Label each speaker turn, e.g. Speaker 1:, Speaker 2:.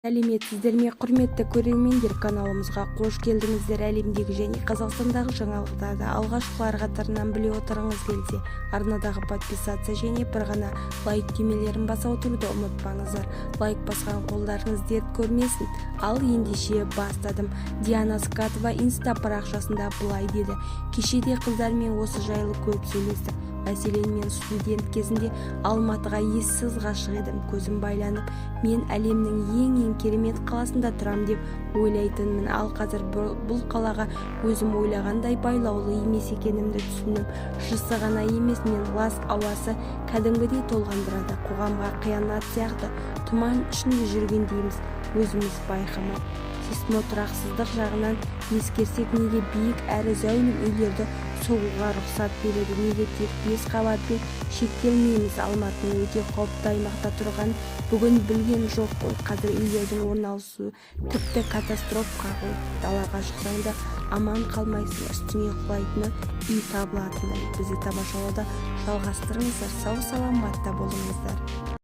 Speaker 1: Сәлеметсіздер ме, құрметті көрермендер! Каналымызға қош келдіңіздер! Әлемдегі және Қазақстандағы жаңалықтарды алғашқылар қатарынан біле отырғыңыз келсе, арнадағы подписаться және бір ғана лайк түймелерін баса отыруды ұмытпаңыздар. Лайк басқан қолдарыңыз дерт көрмесін. Ал ендеше, бастадым. Диана Скатова инста парақшасында былай деді: «Кеше де қыздармен осы жайлы көп сөйлестік. Мәселен, мен студент кезінде Алматыға ессіз ғашық едім. Көзім байланып, мен әлемнің ең-ең керемет қаласында тұрам деп ойлайтынмын. Ал қазір бұл қалаға өзім ойлағандай байлаулы емес екенімді түсіндім. Жысы ғана емес, мен лас ауасы кәдімгідей толғандырады. Қоғамға қиянат сияқты, тұман ішінде жүргендейміз өзіміз байқамай. Сейсмотұрақсыздық жағынан ескерсек, неге биік әрі зәулім үйлерді соғуға рұқсат береді? Неге тек бес қабатпен шектелмейміз? Алматының өте қауіпті аймақта тұрғанын бүгін білген жоқ қой. Қазір үйлердің орналасуы тіпті катастрофа ғой. Далаға шықсаң да аман қалмайсың, үстіңе құлайтыны үй табылатындай. Бізді тамашалауды жалғастырыңыздар. Сау-саламатта болыңыздар!»